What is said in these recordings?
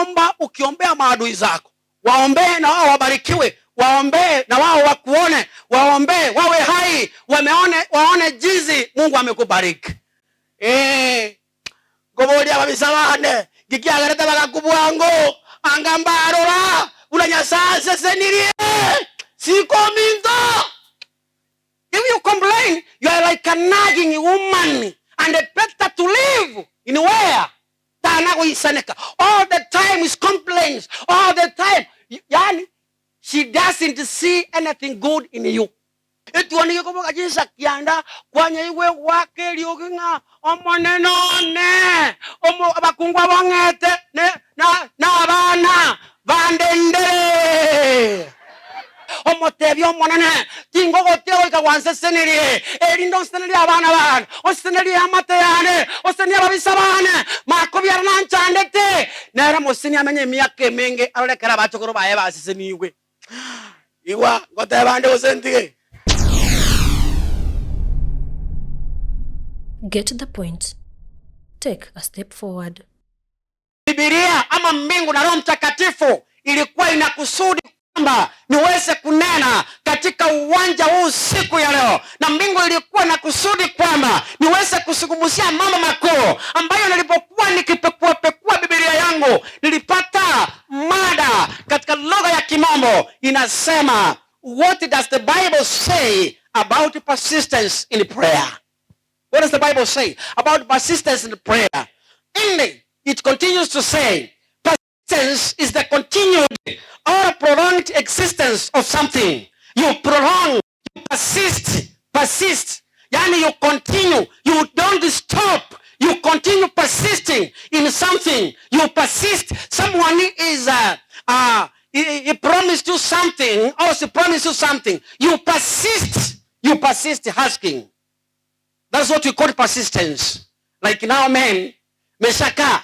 Omba ukiombea maadui zako, waombee na wao wabarikiwe, waombee na wao wakuone, waombee wawe hai, wameone, waone jinsi Mungu amekubariki. Ngoboria babisa bane gikiagerete bagakubwango anga mbarora buna Nyasaye asesenirie sikominto. If you complain, you are like a nagging woman, and better to live in where tana kuisaneka. All the time is complaints, all the time. Yani she doesn't see anything good in you. Etuonige koboka jinsa kianda kwanya iwe wake riogi ng'a omonene one omo abakungwa bong'ete ne na na abana bandendere omotebi omonene tingogotia goika gwansesenirie erinde onsenerie abana bane onsenerie amate yane osenie ababisa bane makobiara nanchandete nere moseni amenye emiaka emenge arorekera abachokoro baye baseseniwe igwa ngoteba nde gose ntige. Get the point. Take a step forward. Biblia ama mbingu na Roho Mtakatifu ilikuwa inakusudi kwamba niweze kunena katika uwanja huu siku ya leo, na mbingu ilikuwa na kusudi kwamba niweze kuzungumzia mambo makuu ambayo nilipokuwa nikipekua pekua Biblia yangu nilipata mada katika lugha ya Kimombo inasema, what does the Bible say about persistence in prayer? What does the Bible say about persistence in prayer? And it continues to say, persistence is the continued or prolonged existence of something. You prolong, you persist, persist. Yani you continue, you don't stop. You continue persisting in something. You persist. Someone is he promised you something, or she promised you something. You persist. You persist asking. That's what we call persistence. Like now men, meshaka,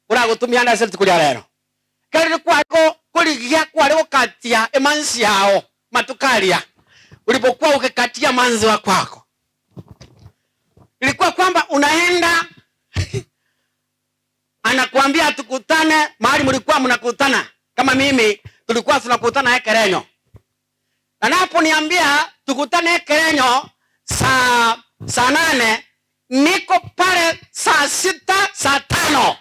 uragutumia na self kulia lero. Kali kwako kuligia kwale ukatia emansi yao matukalia. Ulipokuwa ukikatia manzi wa kwako. Ilikuwa kwamba unaenda anakuambia tukutane mahali mlikuwa mnakutana. Kama mimi tulikuwa tunakutana Ekerenyo. Na naponiambia tukutane Ekerenyo saa 8, niko pale saa 6, saa 5.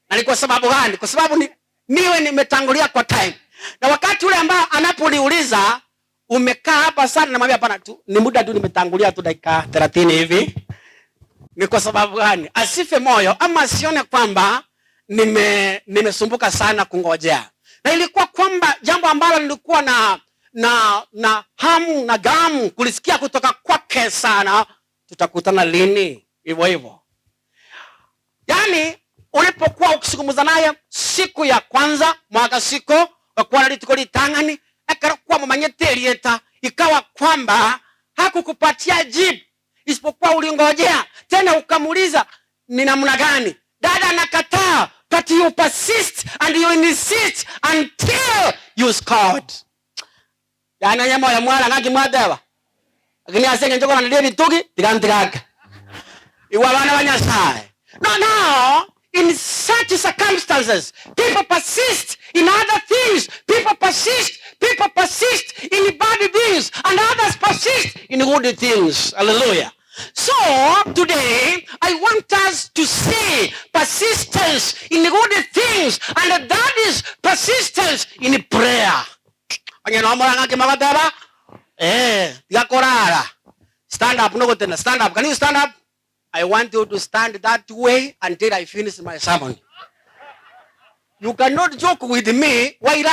Na ni kwa sababu gani? Kwa sababu niwe nimetangulia kwa time. Na wakati ule ambao anaponiuliza umekaa hapa sana, namwambia hapana tu, ni muda tu nimetangulia tu dakika 30 hivi. Ni kwa sababu gani? Asife moyo ama asione kwamba nimesumbuka sana kungojea. Na ilikuwa kwamba jambo ambalo nilikuwa na hamu na gamu kulisikia kutoka kwake sana, tutakutana lini? Hivyo hivyo. Yani ulipokuwa ukizungumza naye siku ya kwanza mwaka siku kwa litiko litangani akakuwa mamanyete lieta, ikawa kwamba hakukupatia jibu isipokuwa ulingojea tena ukamuuliza ni namna gani. Dada anakataa, but you persist and you insist until you scored. Yani nyama ya mwala ngaki mwadewa. Lakini asenge njoko na ndiye bitugi tigantigaka. Iwa bana ba Nyasaye. No, no, in such circumstances, people persist in other things. People persist. People persist in bad things, and others persist in good things. Hallelujah. So today, I want us to see persistence in good things, and that is persistence in prayer. Stand up, no go stand up. Can you stand up? I want you to stand that way until I finish my sermon. You cannot joke with me while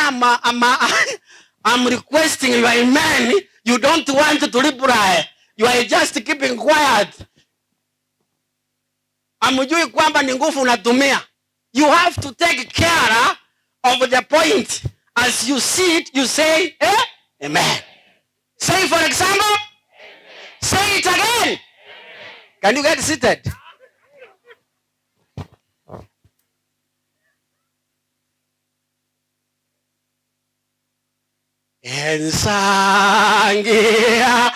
I'm requesting you are a man. You don't want to reply. You are just keeping quiet. Amjui kwamba ni nguvu unatumia. You have to take care of the point. As you see it, you say, Amen. Say for example, amen. Say it again. Can you get seated? Ensangia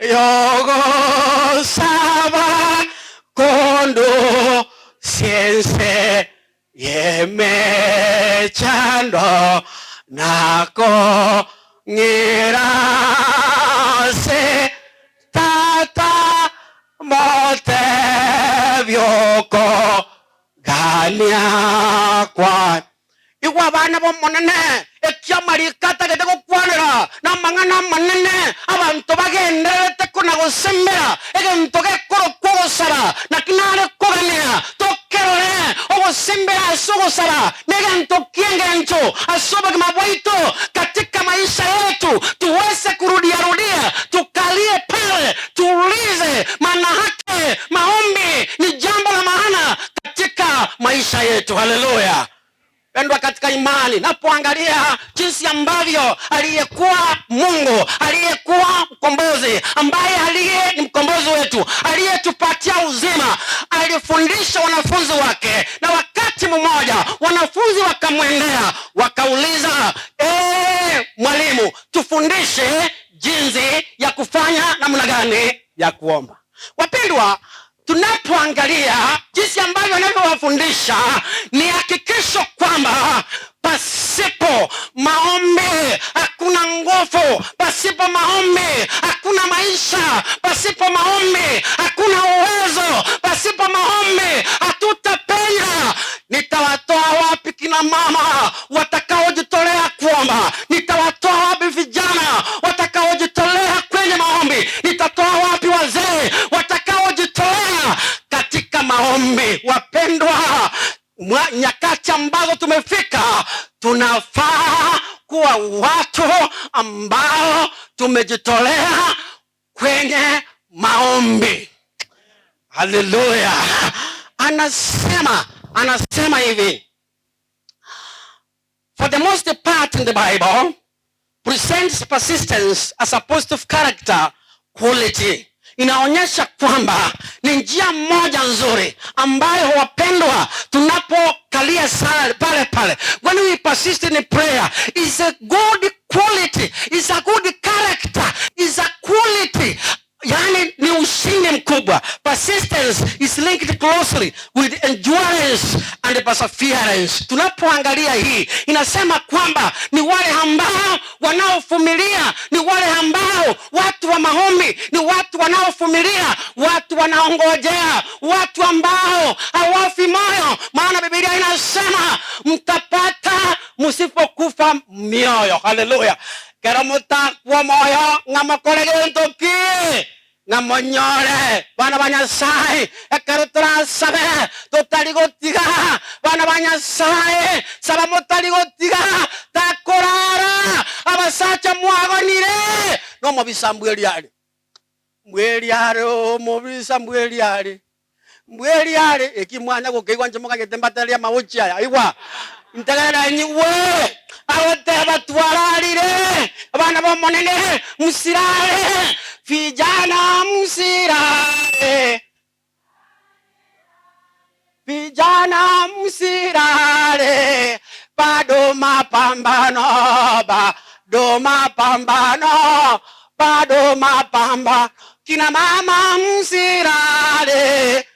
yogo saba kondo siense ye. Emechando nako ngirase tata mote vyoko gania kwa igwa bana bomonene ekiamarika tagete gokwanera na mang'ana manene abantu bagenderete kona gosembera egento gekorokwa gosaba nakinare kogania tokerore ogosembera ase ogosaba negento kiengencho ase obogima bwaito katika maisha yetu tuweze kurudiarudia tukalie pale tuulize, maana hake maombi ni jambo la maana katika maisha yetu. Haleluya. Pendwa katika imani, napoangalia jinsi ambavyo aliyekuwa Mungu, aliyekuwa mkombozi, ambaye aliye ni mkombozi wetu, aliyetupatia uzima, alifundisha wanafunzi wake, na wakati mmoja wanafunzi wakamwendea wakauliza, mwalimu, tufundishe jinsi ya kufanya namna gani ya kuomba. Wapendwa, tunapoangalia jinsi ambavyo anavyowafundisha ni hakikisho kwamba pasipo maombi hakuna nguvu, pasipo maombi hakuna maisha, pasipo maombi hakuna uwezo, pasipo maombi hatutapenya. Nitawatoa wapi kina mama watakaojitolea kuomba? Nitawatoa wapi vijana watakaojitolea kwenye maombi? Nitatoa wapi wazee watakaojitolea katika maombi? Wapendwa, nyakati ambazo tumefika, tunafaa kuwa watu ambao tumejitolea kwenye maombi. Haleluya. Anasema hivi, for the most part in the Bible presents persistence as a positive character quality. Inaonyesha kwamba ni njia moja nzuri ambayo wapendwa, tunapokalia sala pale pale, when we persist in prayer, is a good quality, is a good character, is a quality. Yani ni ushindi mkubwa. Persistence is linked closely with endurance and perseverance. Tunapoangalia hii inasema kwamba ni wale ambao wanaovumilia, ni wale ambao watu wa maombi, ni watu wanaovumilia, watu wanaongojea, watu ambao hawafi moyo, maana Biblia inasema mtapata msipokufa mioyo. Haleluya. Kero mutakwa moyo ng'amokore gento ki ng'amonyore bana ba Nyasaye ekero turasabe tutari gotiga bana ba Nyasaye saba mutari gotiga takorara abasacha mwagonire no mobisa mbweli ari mobisa mbweli ari ekimwana gokeigwa nche mokagete mbataria mauchi aya igwa ntegerera nyiwe agote batwararire abana bomonene musirare vijana musirare vijana musirare bado mapambano bado mapambano bado mapamba kina mama musirare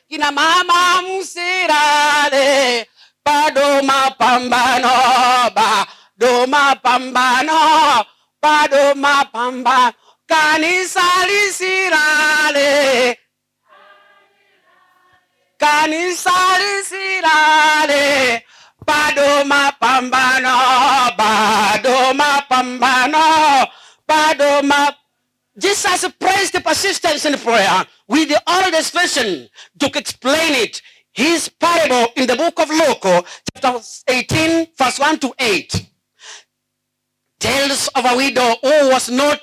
kina mama musirare bado mapambano bado mapambano bado mapambano kanisa lisirale kanisa lisirale bado mapambano bado mapambano bado mapambano. Jesus praised the persistence in prayer with the oldest version to explain it. His parable in the book of Luke, chapter 18, verse 1 to 8, tells of a widow who was not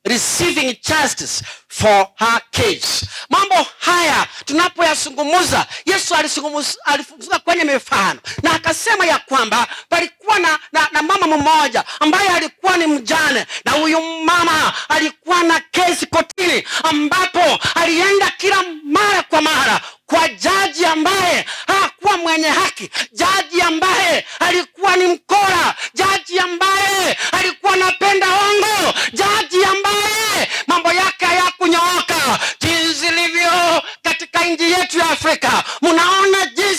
receiving justice for her case. Mambo haya tunapoyazungumza, Yesu alizungumza kwenye mifano na akasema ya kwamba palikuwa na mama mmoja ambaye alikuwa ni mjane, na huyu mama alikuwa na kesi kotini, ambapo alienda kila mara kwa mara kwa jaji ambaye hakuwa mwenye haki, jaji ambaye alikuwa ni mkora, jaji ambaye alikuwa anapenda hongo, jaji ambaye mambo yake hayakunyooka. Jinsi ilivyo katika nchi yetu ya Afrika, mnaona jinsi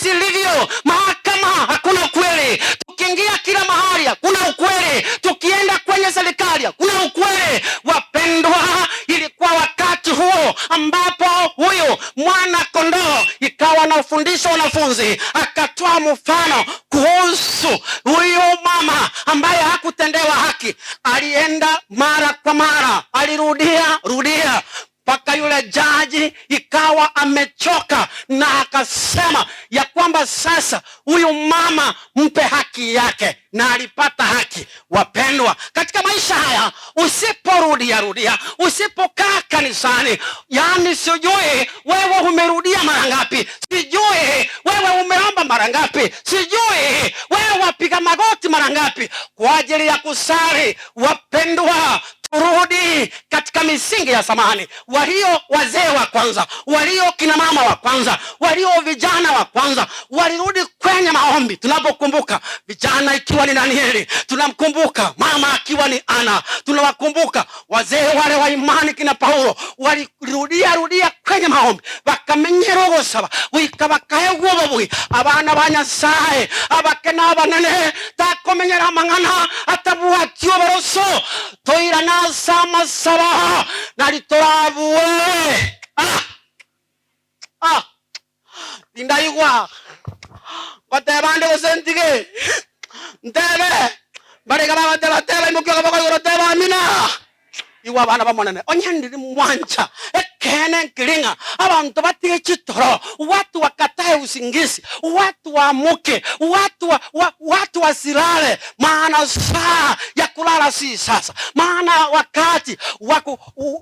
Anapowafundisha wanafunzi akatoa mfano kuhusu huyu mama ambaye hakutendewa haki. Alienda mara kwa mara, alirudia rudia mpaka yule jaji ikawa amechoka, na akasema ya kwamba sasa huyu mama mpe haki yake, na alipata haki. Wapendwa, katika maisha haya usiporudia rudia, usipokaa kanisani, yani sijui wewe umerudia mara ngapi, sijui wewe umeomba mara ngapi, sijui wewe wapiga magoti mara ngapi kwa ajili ya kusali. Wapendwa, turudi katika misingi ya zamani. Walio wazee wa kwanza, walio kina mama wa kwanza, walio vijana wa kwanza walirudi kwenye maombi. Tunapokumbuka vijana ikiwa ni Danieli, tunamkumbuka mama akiwa ni Ana, tunawakumbuka wazee wale wa imani kina Paulo, walirudia rudia kwenye maombi, bakamenyera ogosaba goika bakaegwa obobui. Abana ba Nyasaye abake na abanene takomenyera amang'ana atabwati oboroso toira nasama saba nalitorabuwe. Tindaigwa goteba ndi gosentige ntebe barega bagateba teba imukioga bakaigoro teba amina iwa abana bamonene onyendiri mwancha ekene nkiringa abantu batige chitoro, watu wakatae usingizi, watu waamuke, watu wasilale, maana saa ya kulala si sasa, maana wakati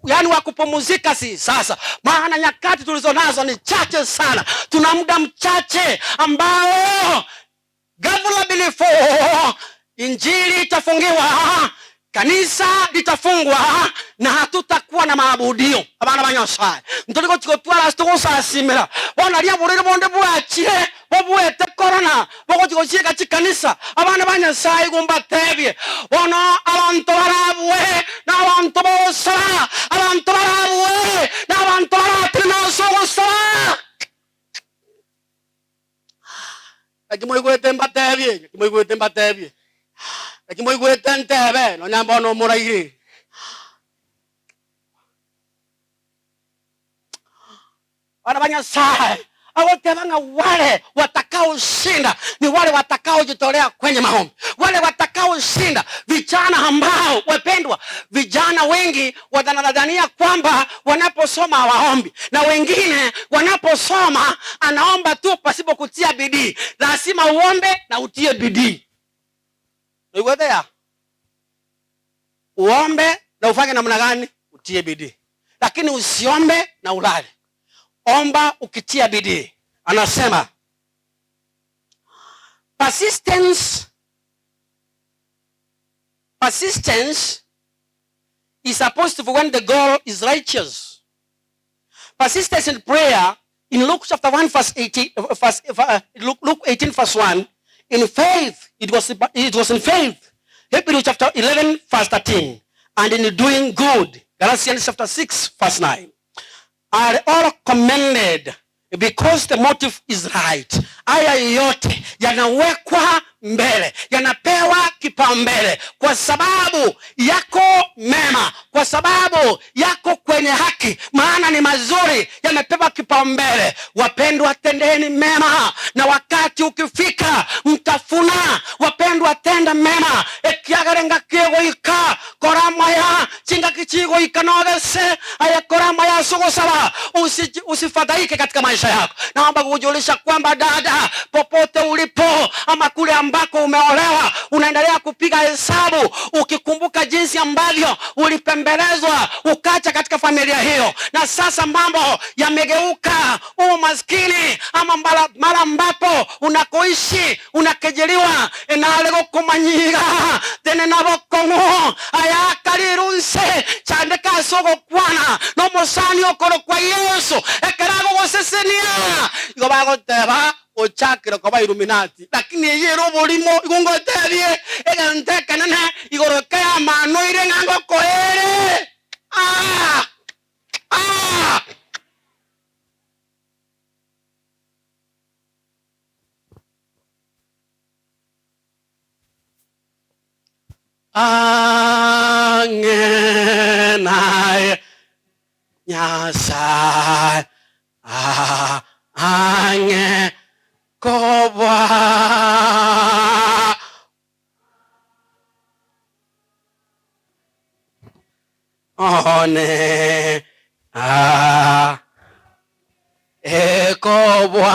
yani wa kupumzika si sasa, maana nyakati tulizonazo ni chache sana. Tuna muda mchache ambao ghafla bilifo injili itafungiwa, kanisa litafungwa na hatutakuwa na maabudio. Abana ba Nyasaye ntoliko chikotwara situgusasimira bona ria burire bonde bwachire bobwete corona bogochigochieka chikanisa. Abana ba Nyasaye gumbatebie bono abantu barabwe na abantu bosara, abantu barabwe na abantu baratinasogosara. Akimoigwete mbatebie, akimoigwete mbatebie, akimoigwete ntebe nonyamba no muraire. Wana ba Nyasaye awotebanga wale watakaoshinda ni wale watakaojitolea kwenye maombi, wale watakaoshinda. Vijana ambao wapendwa, vijana wengi wanadhania kwamba wanaposoma hawaombi, na wengine wanaposoma anaomba tu pasipo kutia bidii. Lazima uombe na utie bidii. Uiwezea? Uombe na ufanye namna gani? Utie bidii. Lakini usiombe na ulale. Omba ukitia bidii. Anasema persistence is supposed to be when the goal is righteous. Persistence in prayer in Luke chapter 1 verse 18, Luke 18 verse 1, in faith, it was in faith. Hebrews chapter 11 verse 13, and in doing good, Galatians chapter 6 verse 9, are all commended because the motive is right. Haya yote yanawekwa mbele, yanapewa kipaumbele kwa sababu yako mema, kwa sababu yako kwenye haki, maana ni mazuri, yamepewa kipaumbele. Wapendwa, tendeni mema na wakati ukifika mtafuna. Wapendwa, tenda mema ekiagarenga kiegoika koramaya chinga kichigoika nogese aya koramaya sugosaba. Usifadhaike katika maisha yako. Naomba kukujulisha kwamba dada, popote ulipo ama kule ambako umeolewa, unaendelea kupiga hesabu ukikumbuka jinsi ambavyo ulipembelezwa ukacha katika familia hiyo, na sasa mambo yamegeuka, umaskini ama mara ambapo unakoishi unakejeliwa, enalego kumanyiga tene nabokongo ayakalirunse chandeka soko kwana no mosani okoro kwa Yesu ekerago gosesenia igo bagoteba ochakira kwa Illuminati, lakini yero bolimo igongotebie egantekanana igoro kaya mano ire ngango koere. Angenai Nyasaye ange. Kobwa one a ekobwa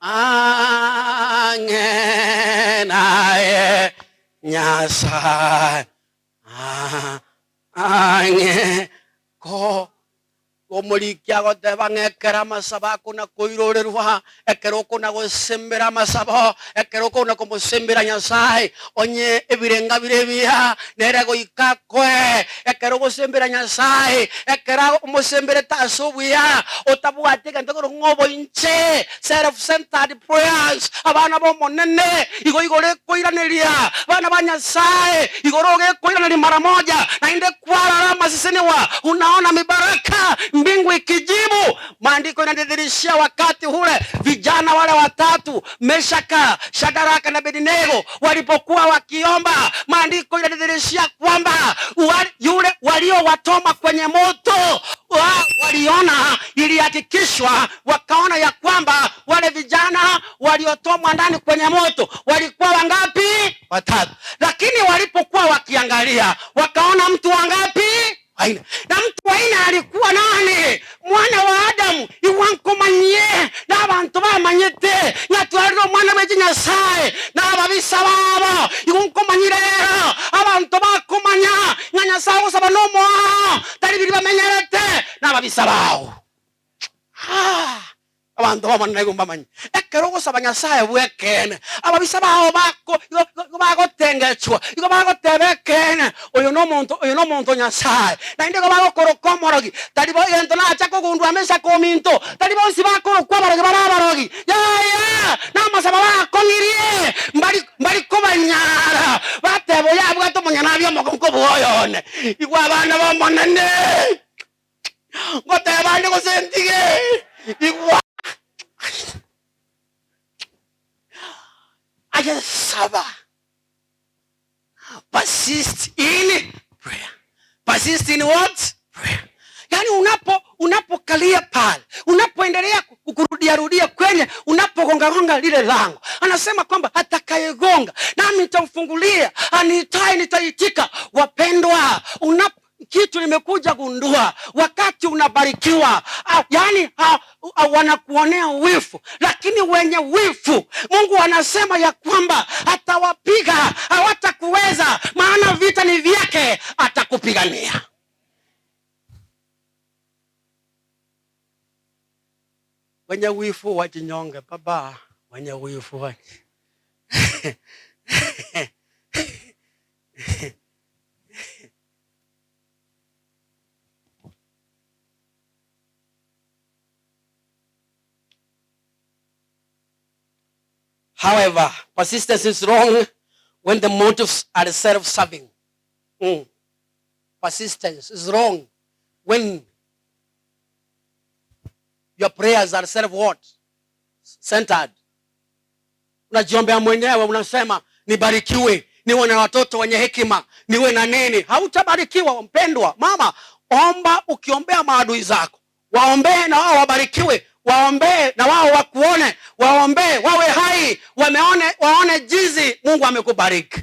ange naye Nyasaye ange ko omorikia goteba ng'ekera amasabo akona koirorerwa ekero okona gosembera amasabo ekero okona komosembera Nyasaye onye ebirenga bire biya nere goika koe ekero ogosembera Nyasaye ekero omosembere ase obuya otabwate egento ekero ng'obo inche self-centered prayers abana bomonene igo igoro ekoiraneria abana ba Nyasaye igoro ogekoiraneria mara moja naende kwarara amaseseniwa unaona mibaraka mbingu ikijibu. Maandiko inadhihirishia wakati ule vijana wale watatu Meshaka, Shadaraka na Abednego walipokuwa wakiomba, maandiko inadhihirishia kwamba yule waliowatoma kwenye moto waliona, ilihakikishwa wakaona ya kwamba wale vijana waliotomwa ndani kwenye moto walikuwa wangapi? Watatu. Lakini walipokuwa wakiangalia wakaona mtu wangapi? Waine. Na mtu waine alikuwa nani? Mwana wa Adamu iwankomanye n'abantu bamanyete ngatwarire omwana bw'eki Nyasaye n'ababisa babo iwankomanyire rero abantu bakomanya nga Nyasaye ogosaba n'omoa tari biri bamenyerete n'ababisa bao. Abantu bamana igo mbamanye ekero ogosaba Nyasaye bwekene ababisa bao bako igo bagotengechwa igo bagoteba ekene oyo n'omonto Nyasaye naende igo bagokoroka omorogi tari bo egento nacha kogundwa amesa kominto tari bonsi bakorokwa abarogi bare abarogi yaya n'amasaba bakong'irie mbari kobanyara bateba oyo abwate omonyana omokonko bwoyone igwa abana bomonene ngoteba ande gosentige igwa Saba. Persist in prayer. Persist in what? Prayer. Yani unapokalia pale, unapoendelea kurudia rudia kwenye, unapogonga gonga lile lango. Anasema kwamba atakayegonga nami nitamfungulia, aniitaye nitaitika. Wapendwa, kitu nimekuja gundua, wakati unabarikiwa, yani wanakuonea wivu, lakini wenye wivu Mungu anasema ya kwamba atawapiga, hawatakuweza, maana vita ni vyake, atakupigania. Wenye wivu wajinyonge, baba, wenye wivu waji. However, persistence is wrong when the motives are self-serving. Persistence is wrong when your prayers are self-what? Centered. Unajiombea mwenyewe, unasema nibarikiwe, niwe na watoto wenye hekima, niwe na nini. Hautabarikiwa mpendwa. Mama, omba ukiombea maadui zako. Waombee na wao wabarikiwe. Waombee na wao wakuone, waombee wawe hai, waone jinsi Mungu amekubariki.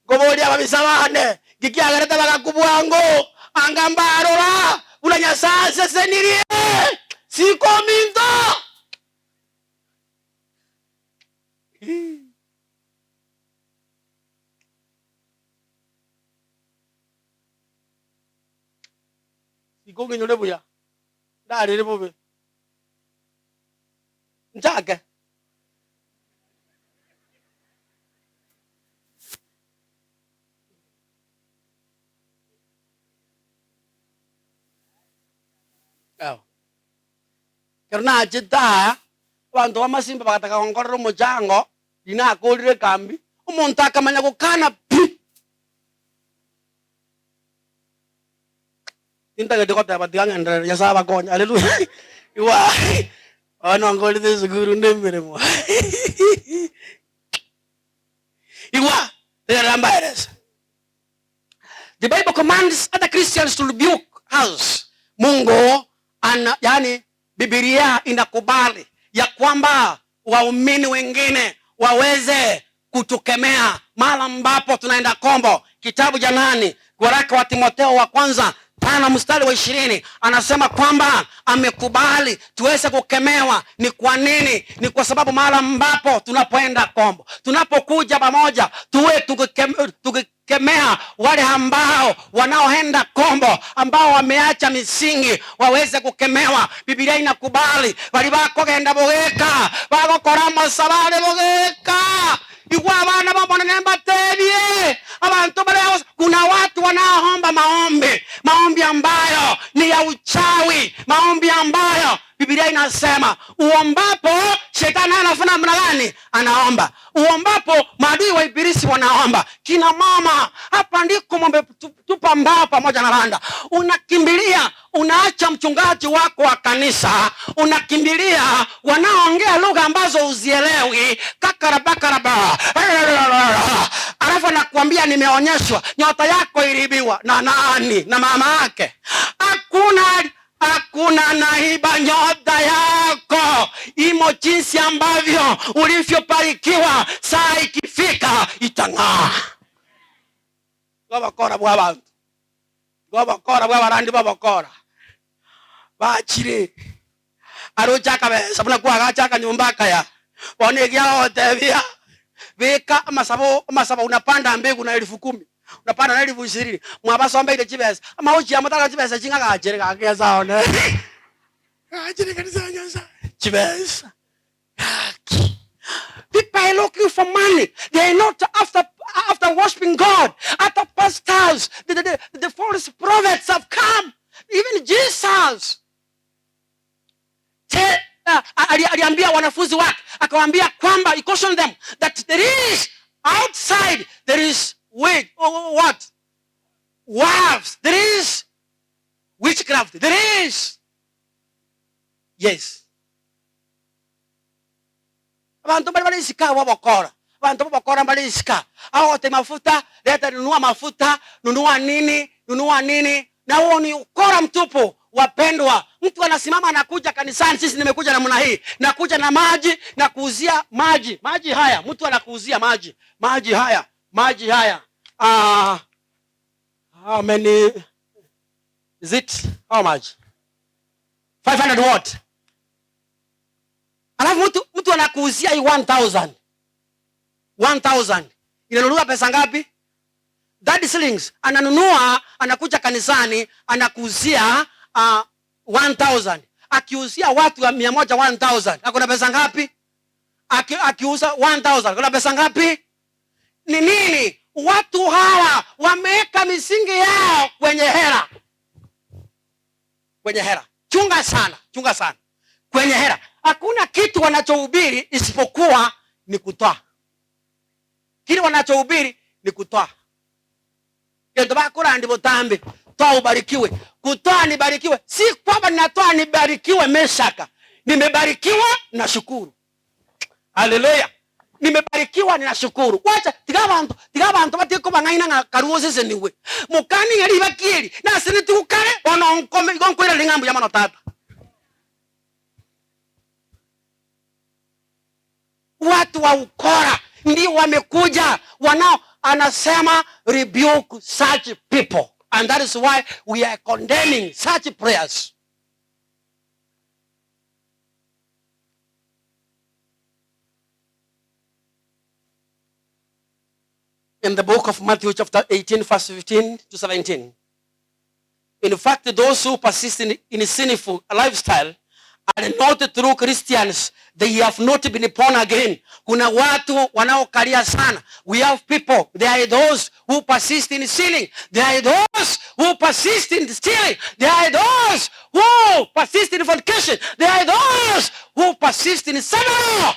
Ngobolia babisabane, gikiagerete bagakubwango, angamba arora, ula Nyasaye sesenirie, sikominto. Sikonginyole buya. Ndarire bobe. Njake. Kero nachita abanto b'amasimba bagataka gonkorera omochango rinakorire ekambi omonto akamanya gokana pi intagete goteba tiga ng'enderere Nyasaye abakonye haleluya iwa Ono ngolite sukuru ndemiremo. Igwa, tera. The Bible commands other Christians to rebuke us. Mungu ana, yani Biblia inakubali ya kwamba waumini wengine waweze kutukemea mara ambapo tunaenda kombo. Kitabu cha nani? Waraka wa Timotheo wa kwanza 5 mstari wa 20 anasema kwamba amekubali tuweze kukemewa. Ni kwa nini? Ni kwa sababu mara ambapo tunapoenda kombo, tunapokuja pamoja, tuwe tukikemea wale ambao wanaoenda kombo, ambao wameacha misingi, waweze kukemewa. Biblia inakubali bali bakogenda bogeka bagokora masabale bogeka igwa abana babona nembatebie abantu bale. Kuna watu wanaoomba maombi, maombi ambayo ni ya uchawi, maombi ambayo Biblia inasema uombapo shetani anafanya namna gani? Anaomba. Uombapo maadui wa ibilisi wanaomba. Kina mama, hapa ndiko tupa mbao pamoja na randa. Unakimbilia, unaacha mchungaji wako wa kanisa, unakimbilia wanaoongea lugha ambazo uzielewi, kakarabakaraba. Alafu anakuambia nimeonyeshwa nyota yako iliibiwa na nani? Na mama yake. Hakuna naiba nyota yako. Imo jinsi ambavyo ulivyobarikiwa, saa ikifika itang'aa. Babakora bwa bantu. Babakora bwa barandi babakora. Bachire. Arochaka besa buna kwagachaka nyumba kaya. Bone gya otebia. Beka amasabo, amasabo unapanda mbegu na 10,000. Unapanda na 20,000. Mwabasomba ile chibesa. Amauchi amataka chibesa chinga gachere gakeza one. Gachere kanisa nyosa. Chibesa. People are looking for money. They are not after worshiping God. After pastors, the false prophets have come. Even Jesus. Aliambia wanafunzi wake, akawaambia kwamba he cautioned them that there is outside, there is witch, what? Wives. There is witchcraft. There is. Yes. Abantu bali balisika wabakora. Abantu babakora balisika. Awote mafuta, leta nunua mafuta, nunua nini, nunua nini. Na huo ni ukora mtupu. Wapendwa, mtu anasimama anakuja kanisani, sisi nimekuja namna hii, nakuja na maji, na kuuzia maji. Maji haya, mtu anakuuzia maji. Maji haya, maji haya. How many is it? How much? 500 what? Alafu mtu anakuuzia hii 1000. 1000. Inanunua pesa ngapi? 30 shillings. Ananunua, anakuja kanisani, anakuuzia 1000. Akiuzia watu wa mia moja 1000. Ako na pesa ngapi? Akiuza 1000. Ako na pesa ngapi? Ni nini? Watu hawa wameweka misingi yao kwenye hela. Kwenye hela. Chunga sana, chunga sana. Kwenye hela. Hakuna kitu wanachohubiri isipokuwa ni kutoa. Kile wanachohubiri ni kutoa. Kendo bakora ndi botambe, toa ubarikiwe. Kutoa nibarikiwe. Si kwamba ninatoa nibarikiwe Meshaka. Nimebarikiwa na shukuru. Haleluya. Nimebarikiwa ninashukuru. Wacha tiga bantu batiko bangaina nga karuose seniwe. Mukani ngari bakieri na sene tukare ono nkome igonkwira lingambu ya mano tata. Watu wa ukora ndio wamekuja wanao, anasema rebuke such people, and that is why we are condemning such prayers. In the book of Matthew chapter 18 verse 15 to 17. In fact, those who persist in a sinful lifestyle are not true Christians. They have not been born again. Kuna watu wanaokalia sana. We have people. There are those who persist in sinning. There are those who persist in stealing. There are those who persist in fornication. There are those who persist in several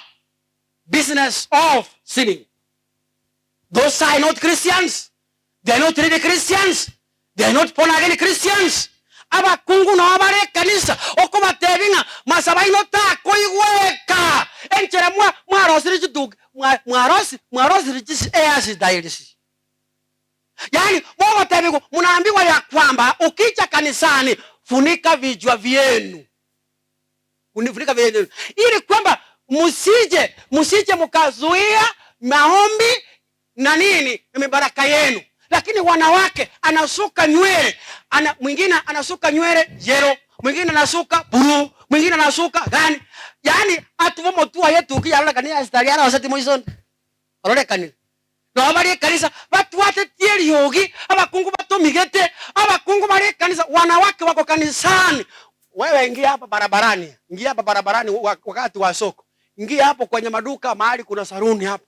business of sinning. Those are not Christians. They are not really Christians. They are not born again Christians. Abakungu no bare kanisa okubatebinga masabaino takoigweka enchera mwa mwarosiri chituki mwarosi mwarosiri chisi easi dailisi. Yaani mwogotebigo mnaambiwa ya kwamba ukicha kanisani funika vichwa vyenu. Funika vyenu ili kwamba msije mkazuia maombi na nini mibaraka yenu. Lakini wanawake anasuka nywele, mwingine anasuka nywele yellow, mwingine anasuka blue, mwingine anasuka gani. Yaani atuvomo tu yetu ukiyalola kanisa stariara wasati moison. Alole kanisa. No bali kanisa watu wate tieli yogi abakungu batomigete abakungu bali kanisa wanawake wako kanisani. Wewe ingia hapa barabarani, ingia hapa barabarani wakati wa soko. Ingia hapo kwenye maduka mahali kuna saruni hapo.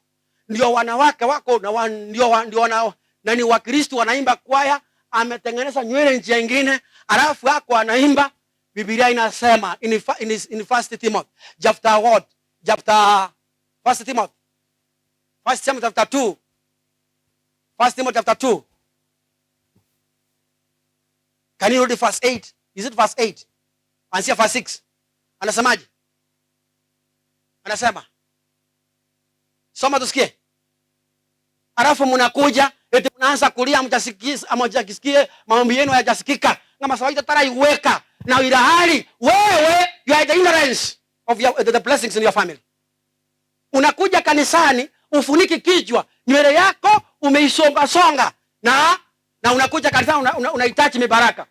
Ndio wanawake wako na ndio wana na ni Wakristo wanaimba kwaya, ametengeneza nywele njia nyingine, alafu hako anaimba. Biblia inasema in First Timothy chapter what? Chapter First Timothy. First Timothy chapter 2. First Timothy chapter 2. Can you read verse 8? Is it verse 8? Anzia verse 6. Anasemaje? Anasema. Soma tusikie. Alafu mnakuja eti mnaanza kulia mtasikia ama mtakisikie maombi yenu hayajasikika. Kama sawaita tara iweka na ila hali wewe you are the ignorance of the blessings in your family. Unakuja kanisani ufuniki kichwa, nywele yako umeisonga songa na unakuja kanisani unahitaji mibaraka.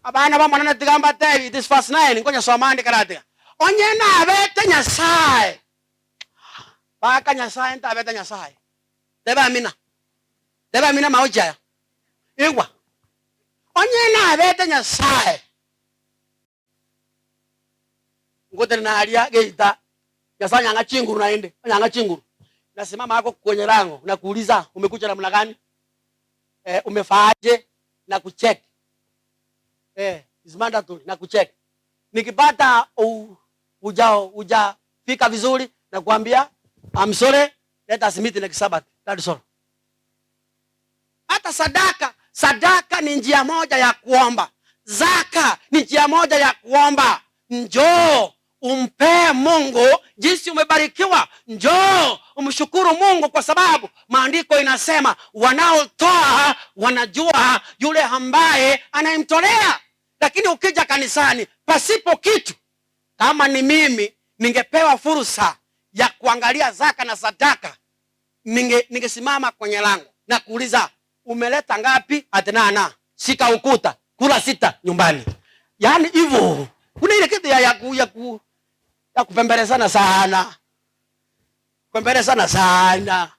Abana ba mwanana tigamba tebi this verse 9 ngoja soma ndi karate. Onye na bete Nyasaye. Baka Nyasaye nta bete Nyasaye. Teba amina. Teba amina maoja. Igwa. Onye na bete Nyasaye. Ngote na alia geita. Nyasaye anga chinguru na ende. Anga chinguru. Nasimama hako kwenye lango nakuuliza umekuja namna gani? Umefaaje na kucheck. Is mandatory na kucheck. Nikipata hujafika vizuri na kuambia I'm sorry, let us meet next Sabbath. That's all. Hata sadaka ni njia moja ya kuomba. Zaka ni njia moja ya kuomba. Njoo umpe Mungu jinsi umebarikiwa. Njoo umshukuru Mungu kwa sababu maandiko inasema wanaotoa wanajua yule ambaye anayemtolea. Lakini ukija kanisani pasipo kitu, kama ni mimi ningepewa fursa ya kuangalia zaka na sadaka, ningesimama kwenye lango na kuuliza umeleta ngapi? Atenana shika ukuta kula sita nyumbani. Yaani hivyo kuna ile kitu ya kupembelezana sana. Kupembelezana sana.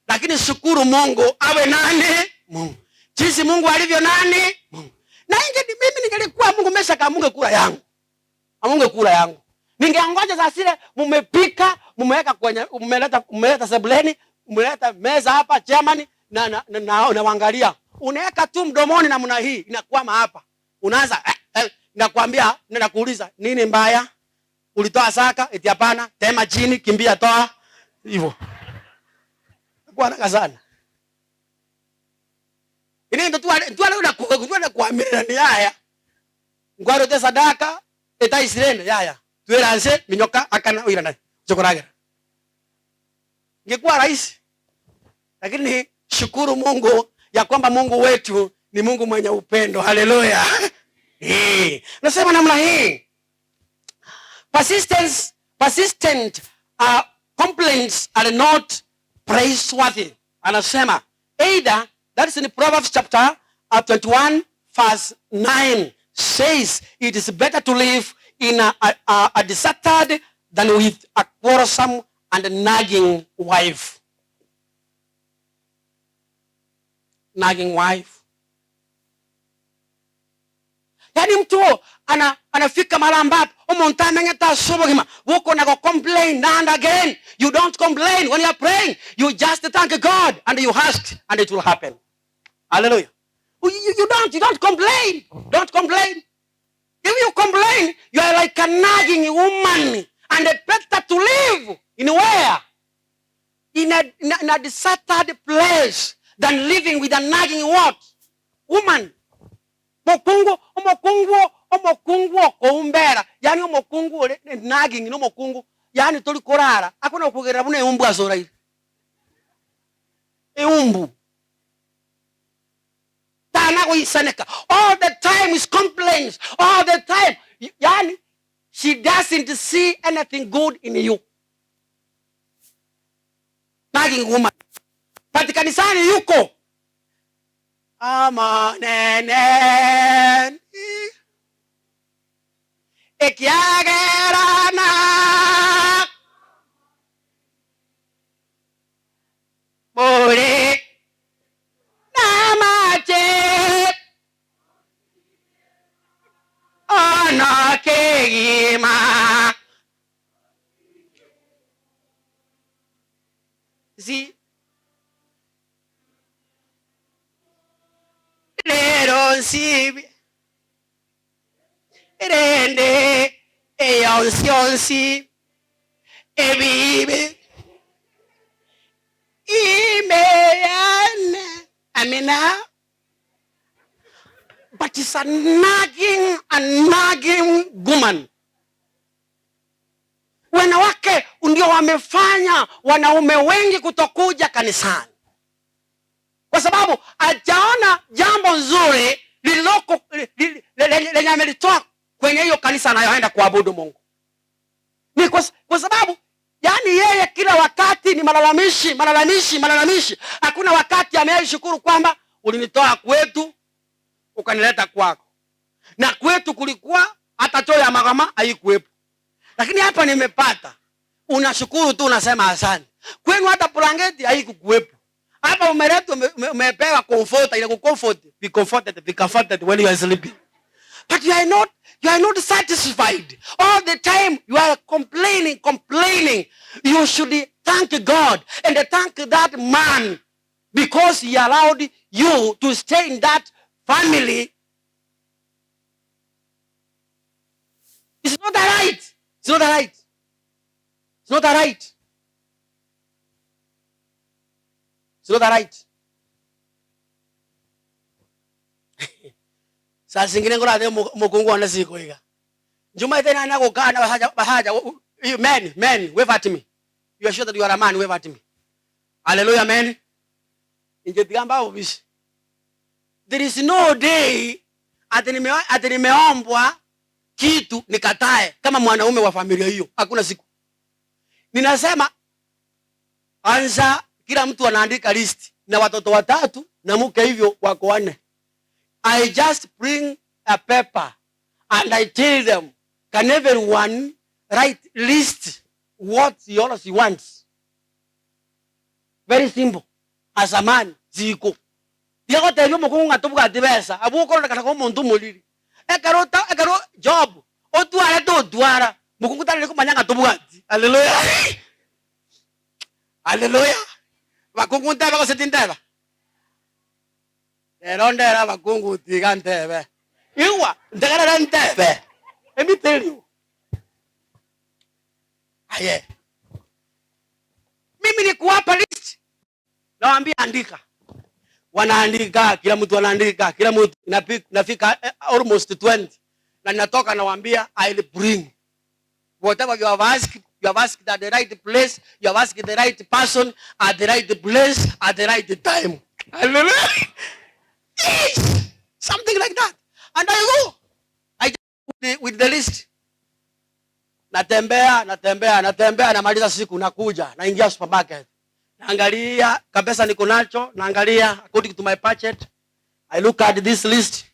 Lakini shukuru Mungu awe nani? Mungu. Jinsi Mungu alivyo nani? Mungu. Na inge mimi ningelikuwa Mungu mesha kama Mungu kula yangu. Amunge kula yangu. Ningeangoja saa zile mumepika, mumeweka kwenye umeleta sebuleni, umeleta meza hapa chairman na waangalia. Unaweka tu mdomoni namna hii inakwama hapa. Unaanza nakwambia na nakuuliza nini mbaya? Ulitoa saka? Eti hapana, tema chini, kimbia toa. Hivyo. Kwa haraka sana. Ini ndo tu tu kuamini ni haya. Ngwaro te sadaka eta isirene yaya. Tueranse minyoka akana uira naye. Chokoragera. Ingekuwa rahisi. Lakini shukuru Mungu ya kwamba Mungu wetu ni Mungu mwenye upendo. Haleluya. Nasema namna hii. Persistent complaints are not praiseworthy. Anasema either that is in Proverbs chapter 21 verse 9 says it is better to live in a deserted than with a quarrelsome and nagging wife. Nagging wife. Yaani mtu anafika mahali ambapo umontamenyeta subogima woko na complain and again. You don't complain when you are praying. You just thank God and you ask and it will happen. Hallelujah. You don't complain. Don't complain. If you complain, you are like a nagging woman, and it's better to live in where? In a deserted place than living with a nagging what? Woman. Mokungu omokungu omokungu okoumbera, yani omokungu ore nagging no mokungu, yani toli korara akona kugerera buna eumbu azoraire eumbu tana kuisaneka all the time is complaints all the time, yani she doesn't see anything good in you. Nagging woman. But kanisani yuko ama nene ekiagerana bore namache anakegima. See, lero nsibi rende eyonsionsi ebibe imeyane amina. But it's a nagging woman. Wanawake ndio wamefanya wanaume wengi kutokuja kanisani, kwa sababu hajaona jambo nzuri lililoko lenye amelitoa kwenye hiyo kanisa anayoenda kuabudu Mungu. Ni kwa sababu yani yeye kila wakati ni malalamishi, malalamishi, malalamishi. Hakuna wakati ameshukuru kwamba ulinitoa kwetu ukanileta kwako, na kwetu kulikuwa hata choo ya magama haikuwepo, lakini hapa nimepata. Unashukuru tu, unasema asante. Kwenu hata blanketi haikukuwepo, hapa umeletwa, umepewa comfort, ile comfort, be comforted, be comforted when you are sleeping. But you are not satisfied. All the time you are complaining, complaining. You should thank God and thank that man because he allowed you to stay in that family. It's not right. It's not right. It's not right. It's not right. Saa zingine ngora the mukungu wana siko iga. Njuma tena ana kukaa na bahaja bahaja. Men, men, wave at me. You are sure that you are a man, wave at me. Hallelujah, men. Injetigamba obisi. There is no day ati nimeombwa kitu nikatae kama mwanaume wa familia hiyo. Hakuna siku. Ninasema anza, kila mtu anaandika list na watoto watatu na mke hivyo wako wanne. I just bring a paper and I tell them, can everyone write list what he or she wants? Very simple. As a man, ziko. Yako tebyo mukungu ngatubuka tibesa. Abu korona kana ko muntu muliri. Ekarota, ekaro job. Otuara to otuara. Mukungu tani kumanya ngatubuka. Hallelujah. Hallelujah. Bakungu nteba ko setinteba. Erondera bakungu tiga ntebe. Iwa, ntegera ntebe. Let me tell you. Aye. Mimi ni kuwapa list. Nawaambia andika. Wanaandika, kila mtu anaandika, kila mtu nafika almost 20. Na natoka nawaambia I'll bring whatever you have asked, you have asked at the right place, you have asked the right person at the right place at the right time. Hallelujah. Yes, something like that. And I go. I just with the list. Natembea, natembea, natembea, namaliza siku nakuja, naingia supermarket. Naangalia kabisa niko nacho, naangalia according to my budget. I look at this list.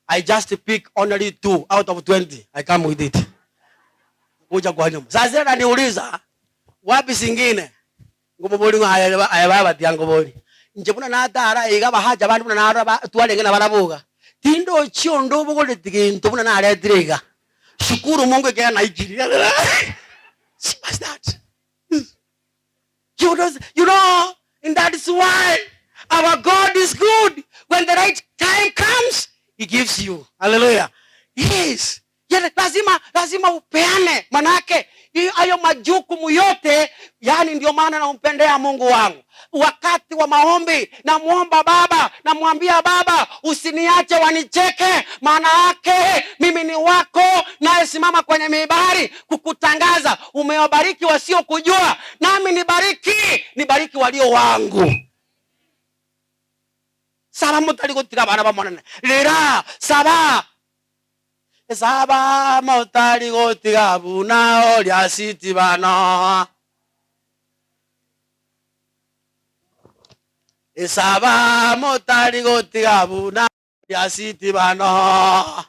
I just pick only 2 out of 20. I come with it. Kuja kwa nyumba. Sasa ananiuliza wapi zingine? Ngoboli ayaba tiangoboli. Nje buna natara iga bahaja bandu buna naraba twalenge na barabuga. Tindo chiondo bugole tiginto buna naretire. Shukuru Mungu ikia na ikiri. What's that? You know, and that is why our God is good. When the right time comes, he gives you. Hallelujah. Yes. Lazima, lazima upeane. Manake, hayo majukumu yote, yani ndio maana nampendea Mungu wangu. Wakati wa maombi namwomba Baba, namwambia Baba, usiniache wanicheke, maana yake mimi ni wako, naye simama kwenye mibari kukutangaza. Umewabariki wasiokujua, nami nibariki, nibariki walio wangu. Saba mutari gutiga abana bamonene rira saba saba mutari gutiga buna oria siti bano esaba mutari gutiga buna oria siti bano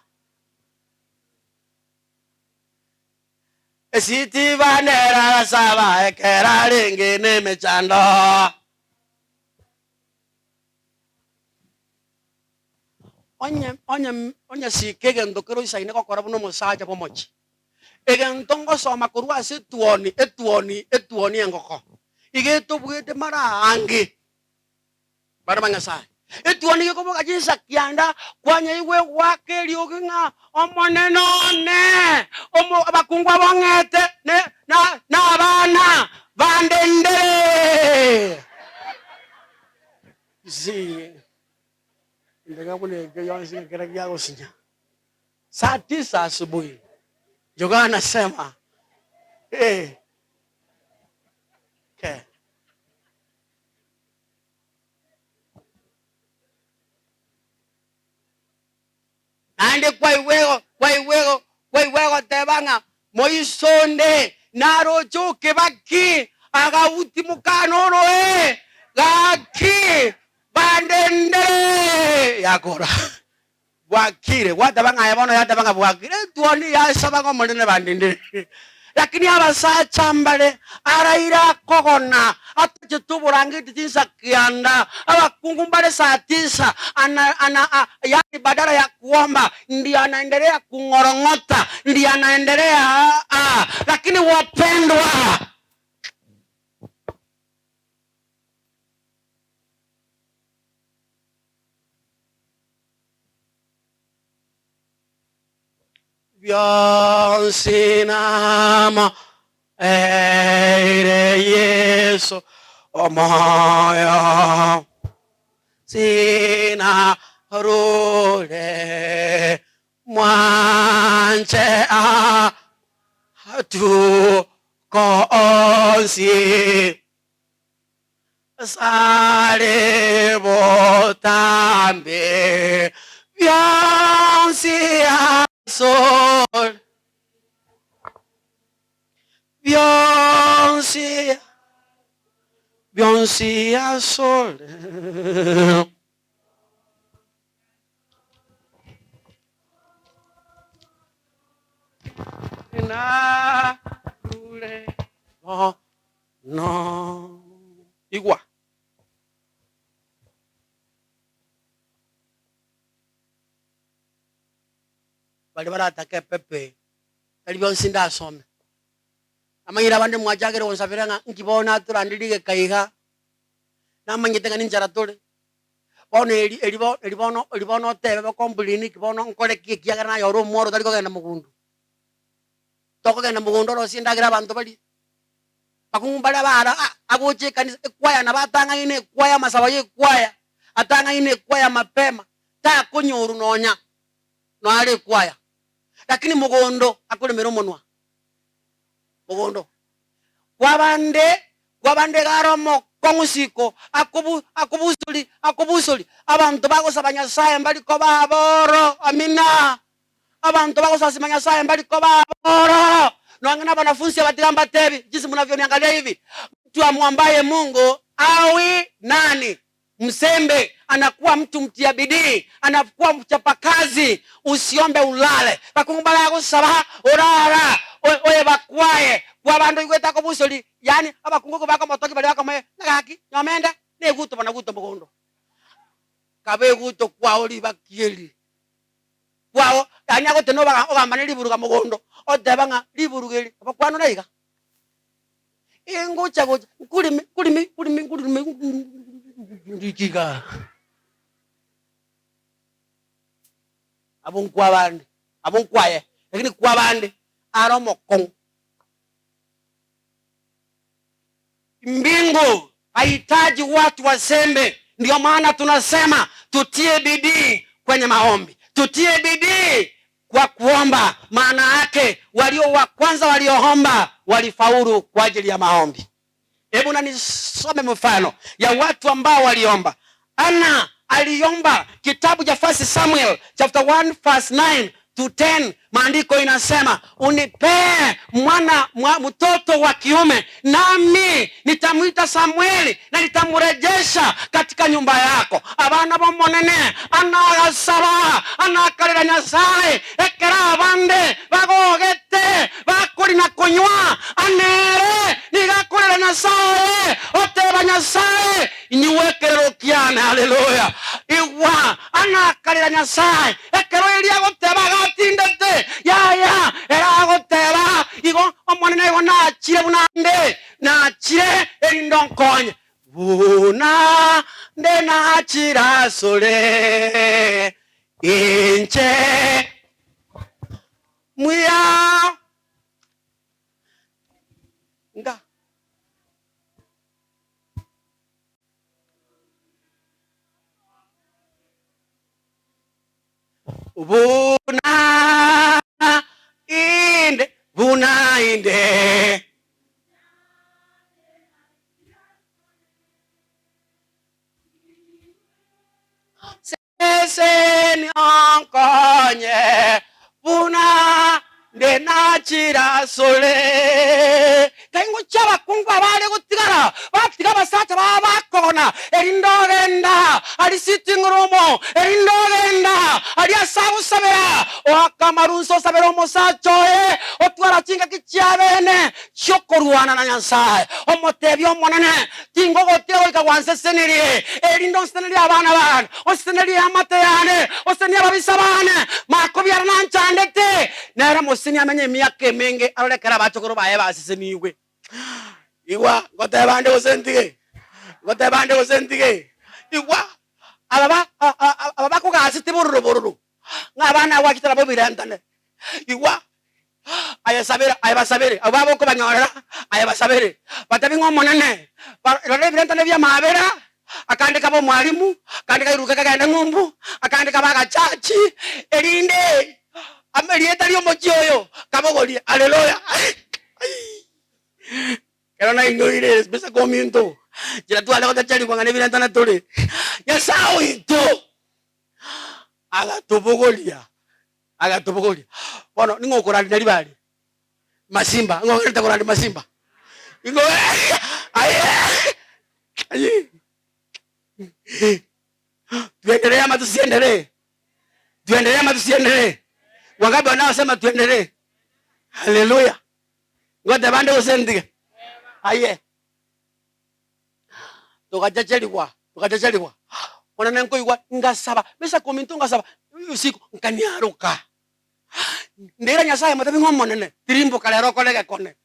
esiti banera saba ekera ringi ni mechando. Onye onye onye sike egento kero isaine gokora buna omosacha bomochi egento ngosoma korwa ase etuoni etuoni etuoni engoko iga etobwete mara ange bara ba Nyasaye etuoni gekoboka chinsa kianda kwanyaigwe gwaka eriogi ng'a omonene one omo abakungwa bong'ete ne na na abana bandendere si saa 9 asubuhi jogoo anasema hey. Okay. Naende kwaiwego kwaiwego kwaiwego tebanga moisonde narocho kebaki agauti mukanono gaki bandendere yakora bwakire gwatabanga yabono yatabanga bwakire tuoni yasabanga omonene bandendere lakini abasacha mbale araira kogona atache tuburangiti chinsa kianda abakungu mbale saa 9 ana, ana, a, yani badala ya kuomba ndio anaendelea kungorongota ndio anaendelea lakini wapendwa Bionsinama eire Yesu omoyo sina rule mwanche a tu koonsi sale botambe bionsi sol bionsi bionsi a sol na rule no no igwa bali barataka epepe bali bonsi ndasome amanyire abande mwachakire gonsabera ng'a nkibona turandirige kaiga namanyete ng'a ninchara tore bono eri eri bo eri bono eri bono otebe bakomplaini ki bono nkore ki ekiagera naye ore omworo otari kogenda mogondo tokogenda mogondo orosie endagera abanto baria bakungu baria bara agocha ekanisa ekwaya nabo atang'aine ekwaya amasabo ya ekwaya atang'aine ekwaya mapema takonyoru nonya noare ekwaya lakini mugondo akuremera omonwa mugondo kwabande kwabande garo kong'usiko akubusuli akubusuli abantu bagosaba Nyasaye mbaliko baboro amina abantu bagosasima Nyasaye mbaliko baboro noang'ana banafunzi abatigamba tebi jinsi mnavyoniangalia hivi mtu amwambaye Mungu awi nani msembe anakuwa mtu mtia bidii anakuwa mchapakazi usiombe ulale bakungu gusaba urara oye bakwaye kwa bandu igweta kobusoli yani abakungu bako motoki bali bako me nagaki nyomenda neguto bana guto mugondo kabe guto kwao libakieli kwao yani agote no baga ogamba ne liburuga mugondo oteba nga liburugeli abakwano naiga ingucha gocha kulimi kulimi kulimi kulimi ndikiga abunkwa bande abunkwaye lakini kwa bande aromokong mbingu Hahitaji watu wasembe. Ndio maana tunasema tutie bidii kwenye maombi, tutie bidii kwa kuomba. Maana yake walio wa kwanza walioomba walifaulu kwa ajili ya maombi. Hebu na nisome mfano ya watu ambao waliomba. Ana aliomba, kitabu cha First Samuel chapter 1 verse 9 to 10, maandiko inasema unipee mtoto wa kiume nami nitamwita Samueli na nitamrejesha katika nyumba yako. Abana bomonene anagasaba anakarira Nyasaye ekera abande bagogete bakuri na kunywa anere nigakurira Nyasaye oteba Nyasaye inywekerero kiana. Haleluya. Igwa anakarira Nyasaye ekero eria goteba gatindete yaya eragoteba igo omonene igo nachire bunande nachire erindonkonye buna nde nachira sole inche muya nga buna inde buna inde sese nionkonye buna nde nachira sole kaingo chaba kungwa bale gutigara batiga basacha babakona erindogenda ali sitting room erindogenda ali asabusabera okamarunso sabera omusacha oye otwara chinga kichabene chokorwana na Nyasaye omotebia omonene tingogotia goika gwansesenerie erindo nsenerie abana bane osenerie amate yane osenie ababisa bane makobiara nanchandete nera mosini amenye emiaka emenge arorekera abachokoro baye baseseniwe. Igwa gotebande gosentige gotebande gosentige igwa ababa ababa kugasite bururu bururu ngabana wakitara bo birantane igwa aya sabere aya basabere ababo ko banyorera aya basabere batabingo monene rore birantane bya mabera akandika bo mwalimu akandika iruka kagenda ngumbu akandika bagachachi erinde amelieta lyo mochioyo kabogolie. Haleluya. Kero na inyoire besa kominto jira twale gotachari kwangane birantana tore Nyasaye oito agatubogolia agatubogolia bono ningokorani nari bari masimba ngogerete korani masimba ingo aye aye tuendelee ama tusiendelee? Tuendelee ama tusiendelee? Wangapi wanaosema tuendelee? Haleluya. Ngote bande usendige. Aye. Tukachacheliwa, tukachacheliwa. Ona nko igwa ngasaba, mesa kominto ngasaba usiku nkaniaruka. Ndera Nyasaye matabi ngomonene, tirimbo kalero kolege kone.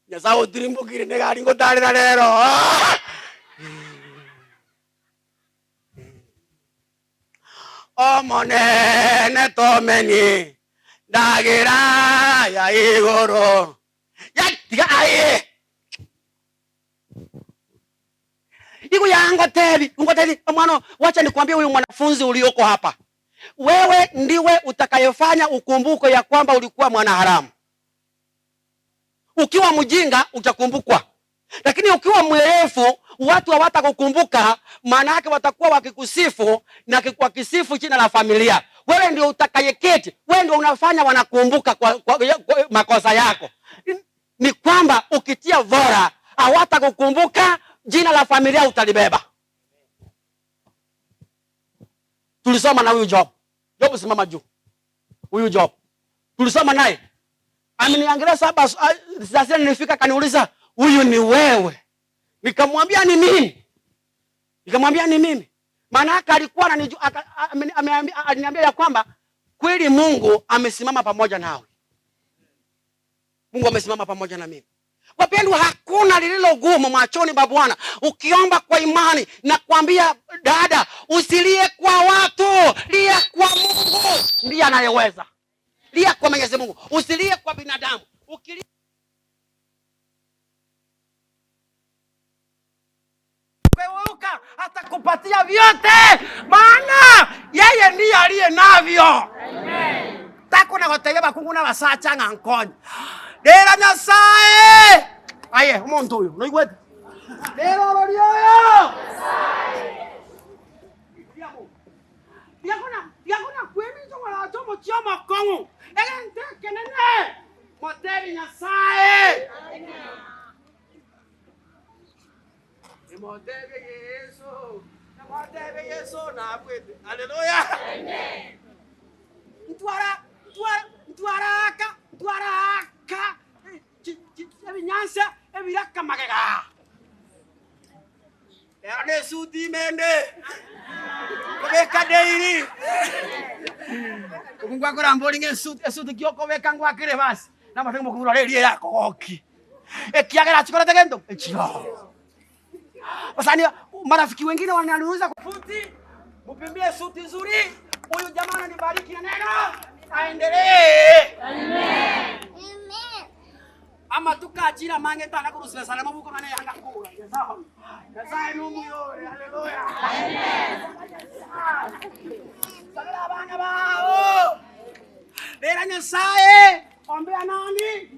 Nyasaye tirimbo kire negari ngotarira lero. Omonene tomeni ndagira ya igoro ya tiga aye igo yango tebi ngotebi mwana, wacha nikwambie huyu mwanafunzi ulioko hapa, wewe ndiwe utakayefanya ukumbuko ya kwamba ulikuwa mwana haramu. Ukiwa mjinga utakumbukwa, lakini ukiwa mwerevu watu hawatakukumbuka. Maana yake watakuwa wakikusifu na wakisifu jina la familia. Wewe ndio utakayeketi, wewe ndio unafanya wanakumbuka kwa makosa yako. Ni kwamba ukitia vora hawatakukumbuka, jina la familia utalibeba. Tulisoma na huyu Job. Job simama juu. Huyu Job tulisoma naye, ameniangalia saba sasa, nilifika kaniuliza huyu ni wewe? Nikamwambia ni mimi. Nikamwambia ni mimi. Maana yake alikuwa ananijua, aliniambia ya kwamba kweli Mungu amesimama pamoja nawe. Mungu amesimama pamoja na mimi. Wapendwa, hakuna lililo gumu machoni pa Bwana. Ukiomba kwa imani, na kuambia dada, usilie kwa watu, lia kwa Mungu, ndiye anayeweza. Lia kwa Mwenyezi Mungu, usilie kwa binadamu. Ukilia atakupatia vyote, maana yeye ndiye aliye navyo. Amen. Takuna gotebia bakungu na basacha ng'a nkonya rera Nyasaye aye omonto oyo noigwete rera orori oyo Diakona kwemi chongora chomo chiomo kong'u egente kenene motebi Nyasaye. Motebi Yesu, motebi Yesu nabwete. Haleluya. Amen. Ntwara ntwara ntwaraka ntwaraka ebinyansa ebiraka magega. Era ne suti mende. Kobeka deiri. Kungwa kora mbolinge esuti esuti kyoko beka ngwakire basi. Namatengo mukura reri yakogoki. Ekiagera chikora tegendo echiro. Wasani marafiki wengine wananiuliza futi, mpimbie suti nzuri. Huyu jamaa ananibariki na neno aendelee. Amen. Ama tukachira mange tana kurusira sana mabuko ngane yanga kura. Nyasaye numuyore. Haleluya. Amen. Sagala abana bao. Lera Nyasaye, ombea nani?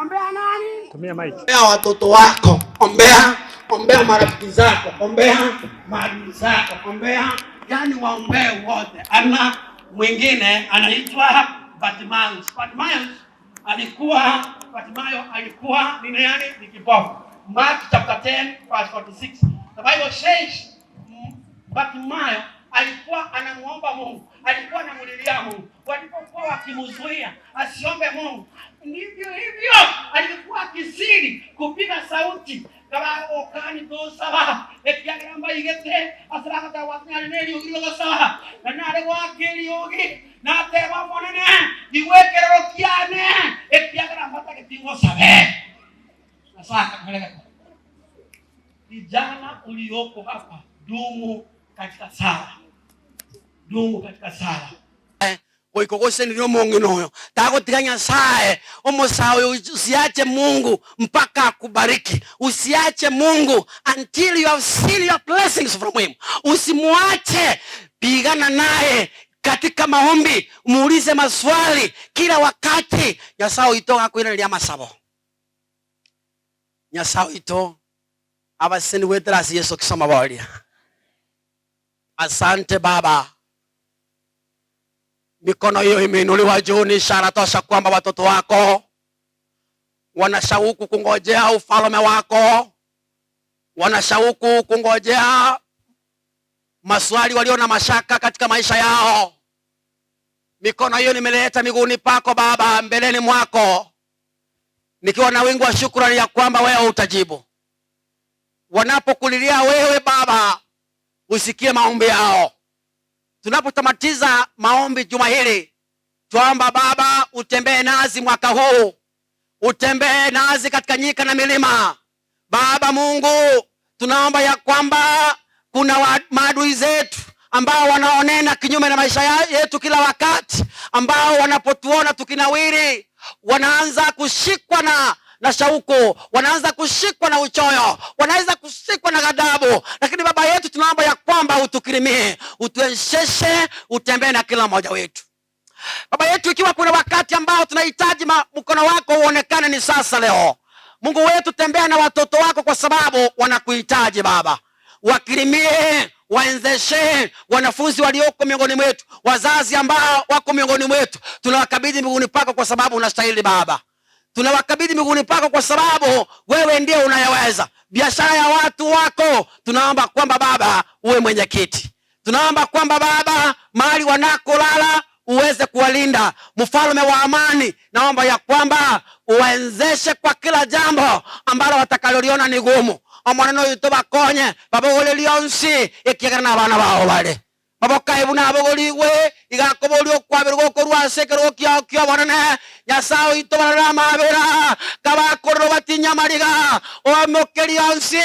Ombea nani? Tumia mic. Ombea watoto wako, ombea ombea marafiki zako, ombea maadui zako, ombea, yani waombee wote. Ana mwingine anaitwa Bartimaeus. Bartimaeus alikuwa, Bartimayo alikuwa ni nani? Ni kipofu. Mark chapter 10 verse 46. The Bible says Bartimayo alikuwa anamuomba Mungu, alikuwa anamulilia Mungu. Walipokuwa wakimzuia asiombe Mungu, ndivyo hivyo alikuwa akizidi kupiga sauti kaba okani tosaba ekiagamba igete asiragata watnyarine riugi gosaba na nare gwake riugi nateba monene igwekerero kiane ekiagamba tagetingosabe. Sasa vijana ulioko hapa, dumu katika sala, dumu katika sala. Goikogosenirio mong'ina oyo tagotiga Nyasaye omosawe. Usiache Mungu mpaka akubariki. Usiache Mungu until you have seen your blessings from him. Usimuache, pigana naye katika maombi, muulize maswali kila wakati. Nyasaye oito gakwiraneria masabo. Nyasaye oito abaseni weterasi Yesu kisoma boria. Asante Baba. Mikono hiyo imeinuliwa juu ni ishara tosha kwamba watoto wako wanashauku kungojea ufalme wako, wanashauku kungojea maswali walio na mashaka katika maisha yao. Mikono hiyo nimeleta miguuni pako Baba, mbeleni mwako, nikiwa na wingu wa shukrani ya kwamba wewe utajibu. Wanapokulilia wewe Baba, usikie maombi yao. Tunapotamatiza maombi juma hili, tuomba Baba utembee nasi mwaka huu, utembee nasi katika nyika na milima. Baba Mungu, tunaomba ya kwamba kuna maadui zetu ambao wanaonena kinyume na maisha yetu kila wakati, ambao wanapotuona tukinawiri wanaanza kushikwa na shauku, wanaanza kushikwa na uchoyo, wanaanza kushikwa na ghadhabu. Lakini Baba yetu, tunaomba ya kwamba utukirimie, utuwezeshe, utembee na kila mmoja wetu. Baba yetu, ikiwa kuna wakati ambao tunahitaji mkono wako uonekane, ni sasa leo. Mungu wetu, tembea na watoto wako kwa sababu wanakuhitaji Baba. Wakirimie, waenzeshe wanafunzi walioko miongoni mwetu, wazazi ambao wako miongoni mwetu, tunawakabidhi miguuni pako kwa sababu unastahili Baba. Tunawakabidhi miguuni pako kwa sababu wewe ndiye unayeweza. Biashara ya watu wako, tunaomba kwamba Baba uwe mwenyekiti. Tunaomba kwamba Baba mahali wanakolala uweze kuwalinda. Mfalme wa amani, naomba ya kwamba uwezeshe kwa kila jambo ambalo watakaloliona ni gumu. Omwana oyo tobakonye babogorerie onsi ekiagera na abana bao bare babokaebu nabogoligwe igakoboria okwabirwa okorwa ase ekerogo kiao kia obonene. Nyasaye oito barara amabera kabakorerwo batinyamariga oamokeria onsi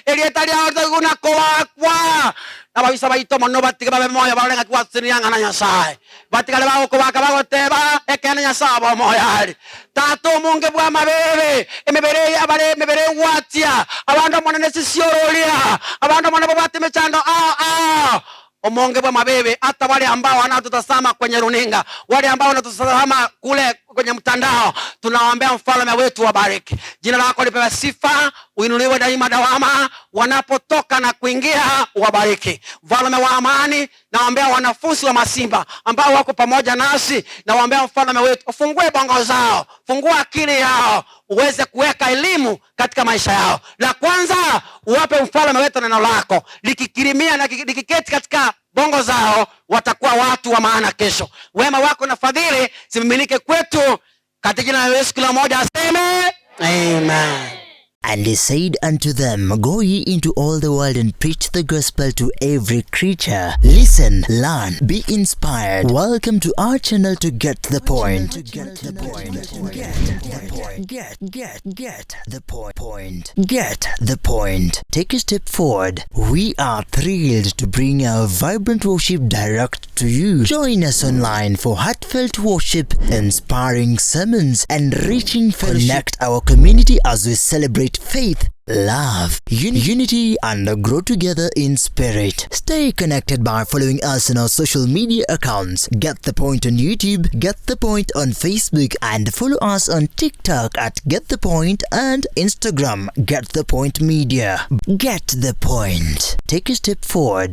erieta riao taguna kobakwa. Nababisa baito mono batige babe moyo barenga kwasirianga na Nyasaye. Batigale bao kobaka bagoteba ekene Nyasaye bo moyo ari. Tata omunge bwa mabebe emebere abare emebere watia abandu monene sisiorolia abandu monene babwate emechando a omonge bwa mabebe. Hata wale ambao wanatutazama kwenye runinga, wale ambao wanatutazama kule kwenye mtandao, tunawaombea mfalme wetu wabariki. Jina lako lipewe sifa, uinuliwe daima dawama. Wanapotoka na kuingia wabariki. Mfalme wa amani, nawaombea wanafunzi wa Masimba ambao wako pamoja nasi, nawaombea mfalme wetu ufungue bongo zao, fungua akili yao, uweze kuweka elimu katika maisha yao. La kwanza, uwape mfalme wetu neno lako likikirimia na likiketi katika bongo zao, watakuwa watu wa maana kesho. Wema wako na fadhili zimimilike kwetu katika jina la Yesu, kila mmoja aseme amen. And he said unto them, Go ye into all the world and preach the gospel to every creature. Listen, learn, be inspired. Welcome to our channel to get the point. Get the point. Get the point. Get the point. Point. Get the point. Take a step forward. We are thrilled to bring our vibrant worship direct to you. Join us online for heartfelt worship, inspiring sermons, and reaching fellowship. Connect our community as we celebrate faith, love, unity, and grow together in spirit. Stay connected by following us on our social media accounts. Get the Point on YouTube, Get the Point on Facebook, and follow us on TikTok at Get the Point and Instagram, Get the Point Media. Get the Point. Take a step forward.